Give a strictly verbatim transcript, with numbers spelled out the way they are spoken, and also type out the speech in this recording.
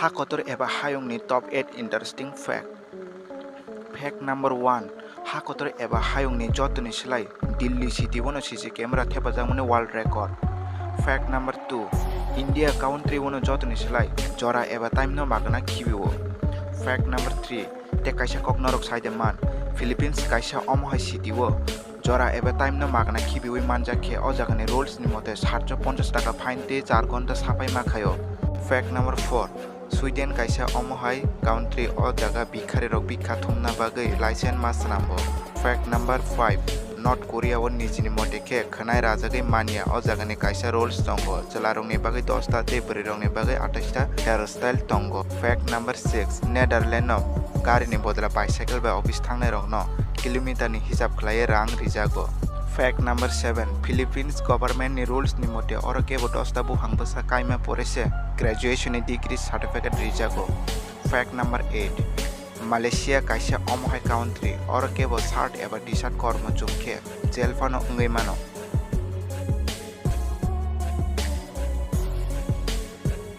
Ha kotor eba hayungni top eight interesting fact. Fact number one, ha kotor eba hayungni jotoni slai Delhi city-o no C C camera thepajakmani world record. Fact number two, India country-o no jotoni slai jora eba time no magna khibi-o. Fact number three, tei kaisa kok norok sai de man, Philippines kaisa omo hai city-o jora eba time no magna khibiwi manjak khe o jagani rules ni mote satso ponchas taka fine tei char ghonta sapai ma khaio. Fact number four, Sweden kaisa omo hai country, o jaga bhikhari rok bhikha thumna bagwi license ma swnambo. Fact number five, North Korea o nijini mote khe khwnai rajagwi manya, o jagani kaisa rules tongo, chwlarokni bagwi dosta tei bwrwirokni bagwi atais ta hairstyle tongo. Fact number six, Netherlands o garini bodol bicycle bai office thangnairokno kilometer ni hisab khlaiwi rang rijago. Fact number seven, Philippines government ni rules ni mote oro kebo dosta buphang bwsa kaima pore se graduation ni degree certificate rijago. Fact number eight, Malaysia kaisa omo hai country, oro kebo shirt eba t-shirt kormo chum khe jail phano wngwi mano.